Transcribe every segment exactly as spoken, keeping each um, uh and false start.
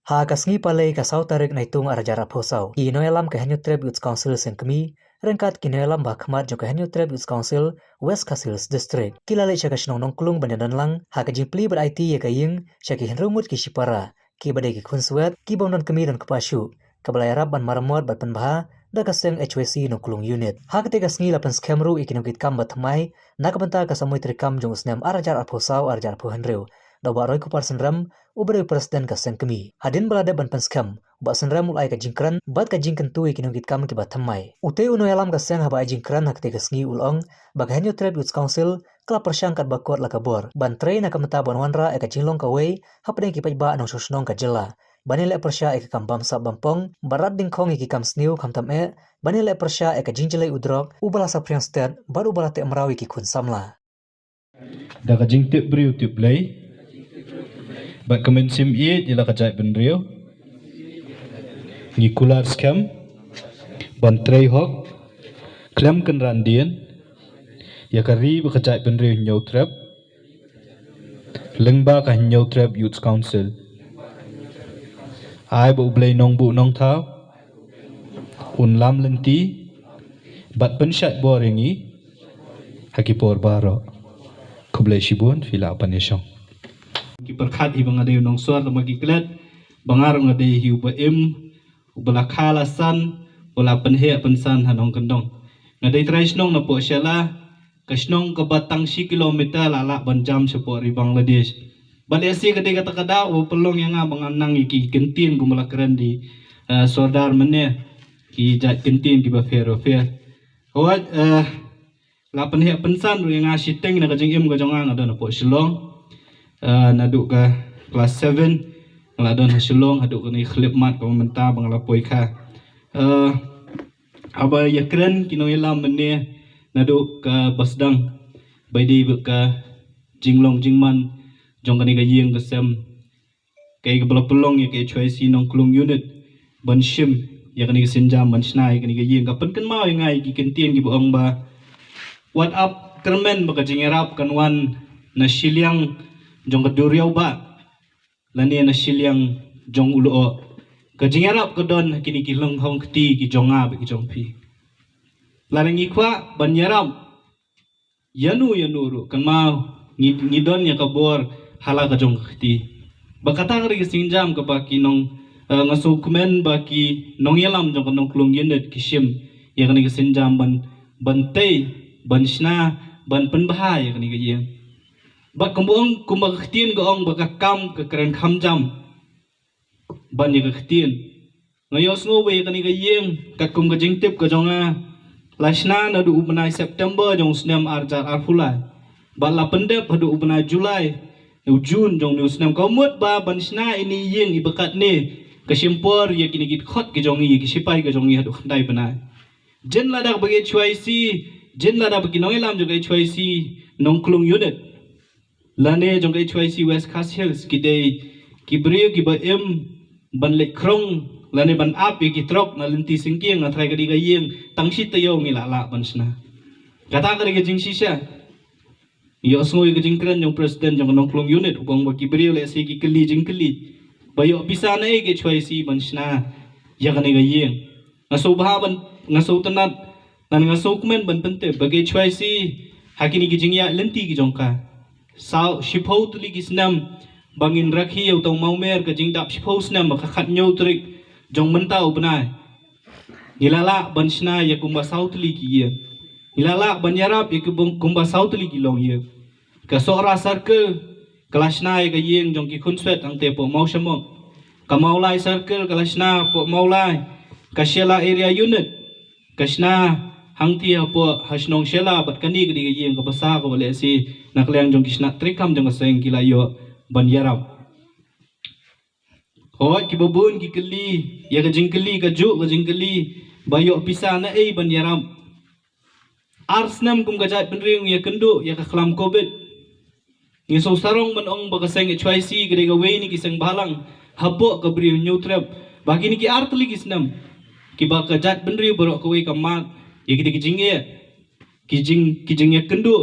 Ha ka sngi Palei ka saw tarik Naitung ar hajar arphew saw, ki nongïalam ka Hynñiewtrep Youth Council Seng Kmie, ryngkat ki nongïalam ba khmat jong ka Hynñiewtrep Youth Council West Khasi Hills District, ki la leit sha ka shnong Nongklung ban ïadon lang ha ka jingplie bad aiti ïa ka ïing sha ki hynriew ngut ki shipara, kiba dei ki khunswet, ki bym don kmie don kpa shuh, kaba la ïarap ban maramot bad pynbha da ka seng H Y C Nongklung Unit. Ha katei ka sngi la pynskhem ruh ïa ki nongkitkam ba thymmai na ka bynta ka samoi treikam jong u snem ar hajar arphew saw ar hajar arphew hynriew da u Bah Roykupar Synrem, uba dei u president ka Seng Kmie. Hadien ba la dep ban pynskhem, u Bah Synrem u la ai ka jingkren bad ka jingkyntu ïa ki nongkitkam kiba thymmai. Utei u nongïalam ka seng, haba ai jingkren ha katei ka sngi, u la ong ba ka Hynñiewtrep Youth Council ka la pyrshang katba kot la ka bor ban trei na ka bynta ban wanrah ïa ka jinglong kawei hapdeng ki paidbah nongshong shnong ka jylla, ban ïaleh pyrshah ïa ka kam bamsap bampong, bad rat dyngkhong ïa ki kam sniew, khamtam eh ban ïaleh pyrshah ïa ka jingjlei u drok, uba la saphriang stet bad uba la teh mraw ïa ki khun samla. Da ka jingtip briew tip Blei bad ka mynsiem ïeit ïa la ka jaitbynriew, ngi kular skhem ban trei hok khlem kynran dien ïa ka ri bad ka jaitbynriew Hynñiewtrep lyngba ka Hynñiewtrep Youth Council. Ai ba U Blei Nongbuh Nongthaw un lam lynti bad pynshait bor ïa ngi ha ki por baroh. Khublei shibun, phi lah ban ïashong. Ki pyrkhat hi ba nga dei u nongsor, tangba ki klet ba nga ruh nga dei hi uba im, uba la kha la san, uba la pynheh pynsan ha nongkyndong. Nga dei trai shnong na Pohshella, ka shnong kaba tang shi kilometer la lah ban jam shapoh ri Bangladesh. Bad lehse ka dei kata ka daw ba pynlong ïa nga ba ngan nang ïa ki kyntien kumba la kren da i, eh, Sordar mynne, ki jait kyntien kiba pher ba pher. Hooid, eh, la pynheh pynsan ruh ïa nga shiteng na ka jingim ka jong nga. Nga don hapoh Shillong, eh, naduh ka klas seven nga la don ha Shillong haduh kane ka khyllipmat kaba mynta ba nga la poi kha. Eh, haba ïakren ki nongïalam mynne naduh kaba sdang, ba dei bad ka jinglong jingman jong kane ka ïing ka sem, kaei kaba la pynlong ïa ka H Y C Nongklung Unit ban shim ïa kane ka sienjam ban shna ïa kane ka ïing, ka pynkynmaw ïa nga ïa ki kyntien kiba ong ba, wat ap kyrmen ba ka jingïarap kan wan na shiliang jong ka duriaw bah lane na shiliang jong u lyoh. Ka jingïarap ka don ha kine ki lynghong kti ki jong nga bad ki jong phi. Lada ngi kwah ban ïarap ïano ïano ruh, kynmaw ngi, ngi don ïa ka bor ha la ka jong ka kti. Bad kata ka dei ka sienjam kaba ki nong, eh, nga sngewkmen ba ki nongïalam jong ka Nongklung Unit ki shim ïa kane ka sienjam ban, ban tei, ban shna, ban pynbha ïa kane ka ïing. Bad kumba ong, kumba ka ktien ka ong ba ka kam ka kren kham jam ban ïa ka ktien. Nga ïohsngew ba ïa kane ka ïing, katkum ka jingtip ka jong nga, la shna naduh u bnai September jong u snem ar hajar arphew lai, bad la pyndep haduh u bnai July, u June jong une u snem. Ka mut ba ban shna ïa ine i ïing iba katne ka shim por ïa kine ki dkhot ki jong ngi, ïa ki shipai ki jong ngi haduh khyndai bnai. Jin lada ba ka H Y C, jin lada ba ki nongïalam jong ka H Y C Nongklung Unit lane jong ka H Y C West Khasi Hills ki dei ki briew kiba im ban leit khrong lane ban ap ïa ki trok na lynti syngkien, nga tharai ka dei ka ïing tang shi taïew ngi lah lah ban shna. Kata ka dei ka jingshisha. Ïohsngew ïa ka jingkren jong president jong ka Nongklung Unit, u ong ba ki briew lehse ki kylli jingkylli ba ïoh pisa naei ka H Y C ban shna ïa kane ka ïing. Nga sngewbha ban, nga sngewtynnat, ngan, nga sngewkmen ban pyntip ba ka H Y C ha kine ki jingïaid lynti ki jong ka, saw shiphew tylli ki snem ba ngin rakhe ïa uta u mawmer, ka jingdap shiphew snem ba ka khathynñiew tarik jong mynta u bnai, ngi la lah ban shna ïa kumba saw tylli ki ïing. Ngi la lah ban ïarap ïa kumba, kumba saw tylli ki longïing. Ka Sohra Circle ka la shna ïa ka ïing jong ki khunswet hangtei hapoh Mawshamok. Ka Mawlai Circle ka la shna hapoh Mawlai. Ka Shella Area Unit ka shna hangtei hapoh ha shnong Shella, bad kane ka dei ka ïing kaba sa kaba lehse na ka liang jong ki shnat treikam jong ka seng ki la ïoh ban ïarap. Hooid, kiba bun ki kylli ïa ka jingkylli, kajuh ka jingkylli ba ïoh pisa naei ban ïarap. Ar snem kum ka jaitbynriew ngi ïakynduh ïa ka khlam covid. Ngi sngewsarong ban ong ba ka seng H Y C ka dei kawei na ki seng bhalang hapoh ka Bri u Hynñiewtrep, ba kine ki ar tylli ki snem kiba ka jaitbynriew baroh kawei ka mad ïa kita ki jingeh, ki jing, ki jingïakynduh,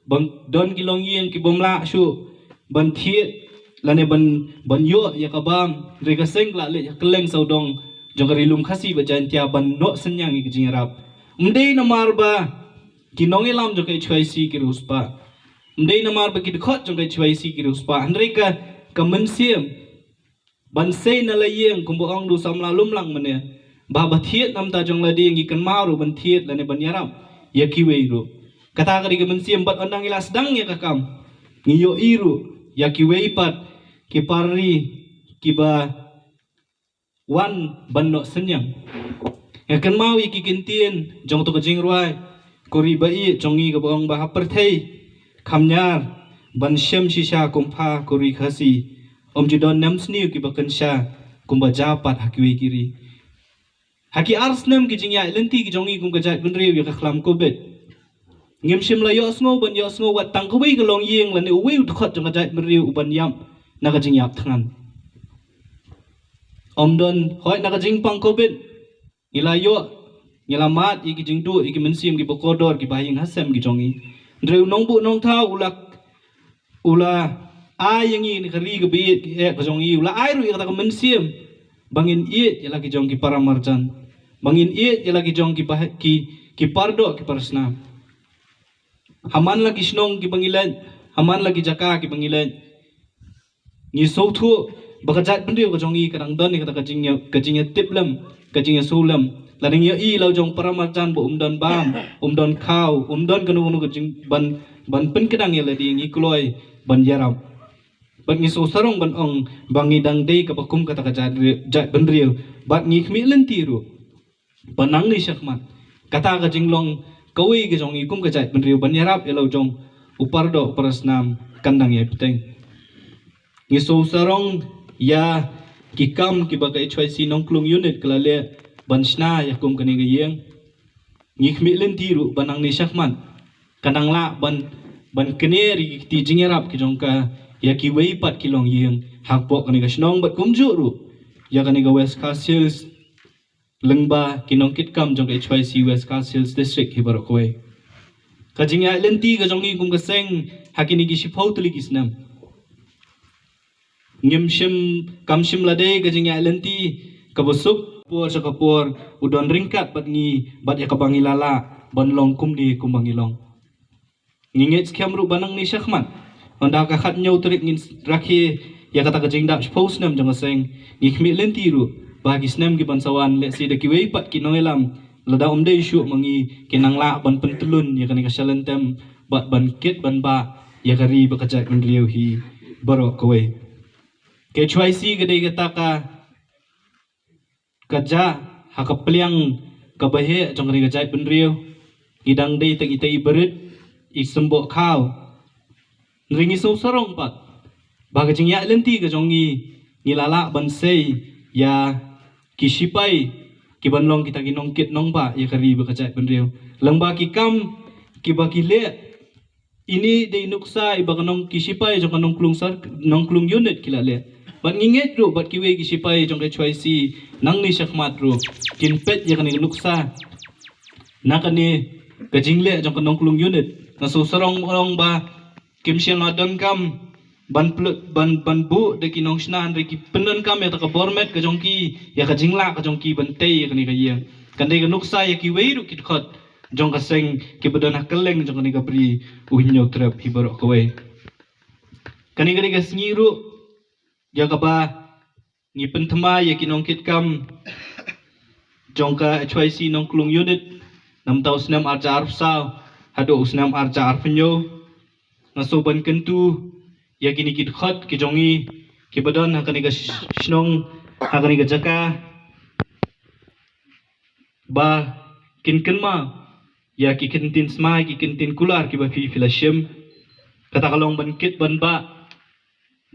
ban don ki longïing ki bym lah shuh ban thied lane ban, ban ïoh ïa ka bam, hynrei ka seng ka la leit ha kylleng sawdong jong ka Ri Lum Khasi bad Jaintia ban noh synñiang ïa ka jingïarap. Ym dei namar ba ki nongïalam jong ka H Y C ki riewspah, ym dei namar ba ki dkhot jong ka H Y C ki riewspah, hynrei ka, ka mynsiem ban sei na la ïing, kumba ong u samla lumlang mynne, ba, ba thied namar jong lade, ngi kynmaw ruh ban thied lane ban ïarap ïa kiwei ruh. Kata ka dei ka mynsiem, bad ynda ngi la sdang ïa ka kam, ngi ïohi ruh ïa kiwei pat ki para ri kiba wan ban noh synñiang. Nga kynmaw ïa ki kyntien jong to ka jingrwai, ko ri ba ïeit jong ngi, kaba ong ba ha pyrthei kham ñiar ban shem shisha kum pha ko ri Khasi, ym ju don nemsniew kiba kynsha kumba jia pat ha kiwei ki ri. Ha ki ar snem ki jingïaid lynti ki jong ngi kum ka jaitbynriew ïa ka khlam Covid, ngim shym la ïohsngew ban ïohsngew wat tang kawei ka longïing lane uwei u dkhot jong ka jaitbynriew u ban ïap na ka jingïap thngan. Ym don, hooid, na ka jingpang Covid, ngi la ïoh, ngi la mad ïa ki jingduh, ïa ki mynsiem kiba kordor, kiba ha ïing ha sem ki jong ngi. Hynrei u nongbuh nongthaw u la, u la ai ïa ngi na ka ri kaba ïeit, eh, ka jong ngi, u la ai ruh ïa kata ka mynsiem ba ngin ïeit ïa la ki jong ki para marjan, ba ngin ïeit ïa la ki jong ki pa, ki, ki pardoh, ki para snam. Ha man la ki shnong kiba ngi leit, ha man la ki jaka kiba ngi leit, ngi sngewthuh ba ka jaitbynriew ka jong ngi ka dang don ïa kata ka jingïa, ka jingïatiplem, ka jingïasngewlem. Lada ngi ïohi la u jong para marjan ba um don bam, um don khaw, um don kano kano ka jing ban, ban pynkdang ïa lade, ngi kloi ban ïarap. Bad ngi sngewsarong ban ong ba ngi dang dei kaba kum kata ka jait, jaitbynriew. Bad ngi khmih lynti ruh ba nangne shakhmat kata ka jinglong kawei ka jong ngi kum ka jaitbynriew ban ïarap ïa la u jong u pardoh u para snam kan dang ïai bteng. Ngi sngewsarong ïa ki kam kiba ka H Y C Nongklung Unit ka la leh ban shna ïa kum kane ka ïing. Ngi khmih lynti ruh ba nangne shakhmat kan dang lah ban, ban kner ïa ki kti jingïarap ki jong ka ïa kiwei pat ki longïing hapoh kane ka shnong bad kumjuh ruh ïa kane ka West Khasi Hills, lyngba ki nongkitkam jong ka H Y C West Khasi Hills District hi baroh kawei. Ka jingïaid lynti ka jong ngi kum ka seng ha kine ki shiphew tylli ki snem, ngim shym, kam shym la dei ka jingïaid lynti kaba suk por sha ka por, u don ryngkat bad ngi bad ïa kaba ngi la lah ban long kumne kumba ngi long. Ngi ngeit skhem ruh ba nangne shakhmat, ynda ka khathynñiew tarik ngin rakhe ïa kata ka jingdap shiphew snem jong ka seng, ngi khmih lynti ruh ba ha ki snem ki ban sa wan, lehse da kiwei pat ki nongïalam, lada ym dei shuh ma ngi, kin nang lah ban pyntyllun ïa kane ka shalynter bad ban kit ban bah ïa ka ri bad ka jaitbynriew hi baroh kawei. Ka H Y C ka dei kata ka, ka jia ha ka pliang kaba heh jong kane ka jaitbynriew. Ngi dang dei tang itai i barit, i symboh khaw. Hynrei ngi sngewsarong pat ba ka jingïaid lynti ka jong ngi, ngi la lah ban sei ïa ki sipai ki ban long kita ki nongkit nongbah ïa ka ri bad ka jaitbynriew lyngba ki kam kiba ki leh. Ine i dei nuksa iba ka nong, ki sipai jong ka Nongklung sar, Nongklung Unit ki la leh. Bad ngi ngeit ruh bad kiwei ki sipai jong ka H Y C nangne shakhmat ruh kin peit ïa kane ka nuksa na kane ka jingleh jong ka Nongklung Unit. Nga sngewsarong, ong ba kim shym la donkam ban pynlut, ban, ban buh da ki nongshna, hynrei ki pyndonkam ïa kata ka bor met ka jong ki, ïa ka jinglah ka jong ki ban tei ïa kane ka ïing. Kan dei ka nuksa ïa kiwei ruh ki dkhot jong ka seng kiba don ha kylleng jong kane ka bri u Hynñiewtrep hi baroh kawei. Kane ka dei ka sngi ruh ïa kaba ngi pynthma ïa ki nongkitkam jong ka H Y C Nongklung Unit, namar u snem arhajar arphew saw haduh u snem arhajar arphew hynñiew. Nga sngewbha ban kyntu ïa kine ki dkhot ki jong ngi kiba don ha kane ka sh-, shnong, ha kane ka jaka, ba kin kynmaw ïa ki ktien smai, ki ktien kular kiba phi, phi la shim. Kata ka long ban kit ban bah,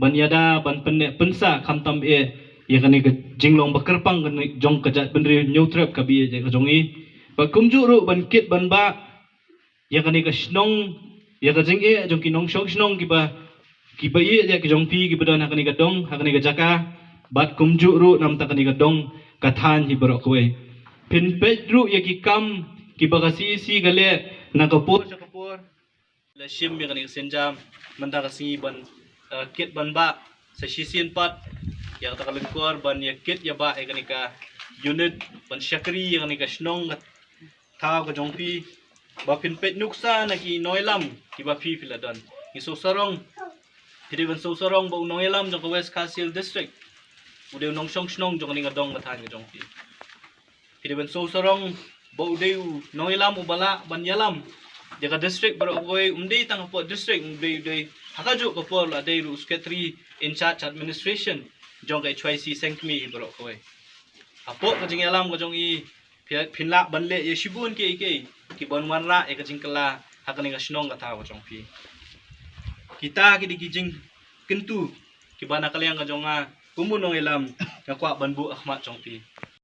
ban ïada, ban pynneh pynsah, khamtam eh ïa kane ka jinglong ba kyrpang kane jong ka jaitbynriew Hynñiewtrep kaba ïeit ka jong ngi. Bad kumjuh ruh ban kit ban bah ïa kane ka shnong, ïa ka jingeh jong ki nongshong shnong kiba, kiba ïeit ïa ka jong phi kiba don ha kane ka dong, ha kane ka jaka, bad kumjuh ruh namar kane ka dong ka thaiñ hi baroh kawei. Phin peit ruh ïa ki kam kiba ka C E C ka leh na ka por sha ka por. La shim ïa kane ka sienjam mynta ka sngi ban, eh, kit ban bah sa shisien pat ïa kata ka lyngkor ban ïa kit ïa ba ïa kane ka unit ban shakri ïa kane ka shnong ka thaw ka jong phi, ba phin peit nuksa na ki nongïalam kiba phi phi la don. Ngi sngewsarong, phi dei ban sngewsarong ba u nongïalam jong ka West Khasi Hills District u dei u nongshong shnong jong kane ka dong ka thaiñ ka jong phi. Phi dei ban sngewsarong ba u dei u nongïalam uba lah ban ïalam ïa ka district baroh kawei, um dei tang hapoh district, um dei, u dei ha kajuh ka por la dei ruh u secretary in charge administration jong ka H Y C Sengkmie baroh kawei. Hapoh ka jingïalam ka jong i phi, phin lah ban leh ïa shibun kiei kiei ki ban wanrah ïa ka jingkylla ha kane ka shnong ka thaw ka jong phi. Kita ki dei ki jingkyntu kiba na ka liang ka jong nga kum u nongïalam nga kwah ban buh ha khmat jong phi.